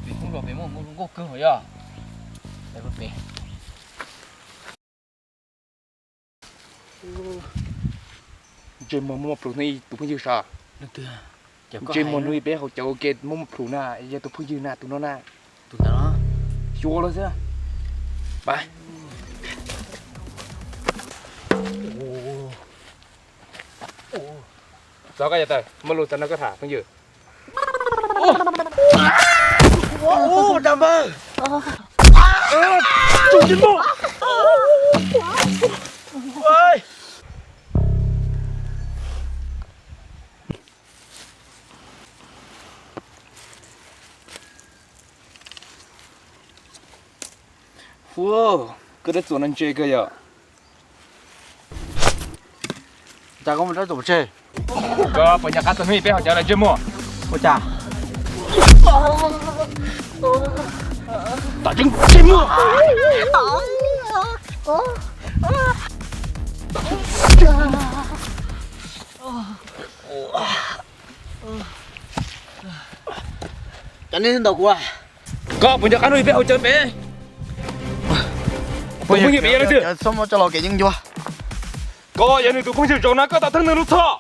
Pem hoob zos pem muaj hluas nkauj kawg hos yog. Pem. Ntsej muag muaj plhus hnub ib tus phooj ywg sav. Ntsej muag hnub ib peb haus cawv ua ke muaj plhus na, yog tus phooj ywg na tus no na. Tus ntawd xyuas los xwb. Pab. Txog koj yog tawm muaj lus txog no koj tham phooj ywg. Hu, koj dab txuas no ntse kawg yom. Cas koj mus dab txuas pov tseg? Koj puas nco qab txog hnub peb haus cawv lawm ntsej muag? Ua cas? Tom tseeb ntsej muag. Cov nej ntaus kuv. Koj puas nco qab hnub peb haus cawv pem? Tus phooj ywg pem yog leej twg? Koj yog nws tus phooj ywg zaum no koj tau thawb nws lub txhoj.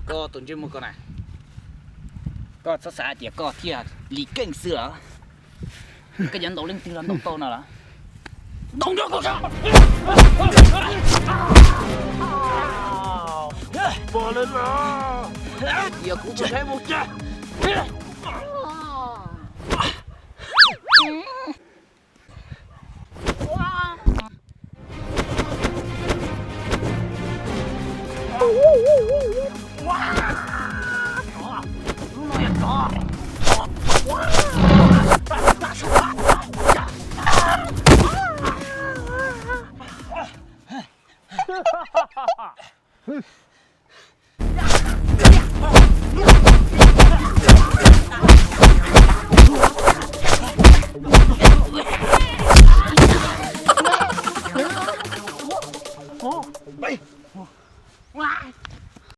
Koj tus ntsej muag ko na, koj txhob xav tias koj thiaj li keej xwb los. Koj yuav ntaus leej twg los ntaus tau no los. Ntaus nrog kuv saib. Yog kuv mus saib mus tsev.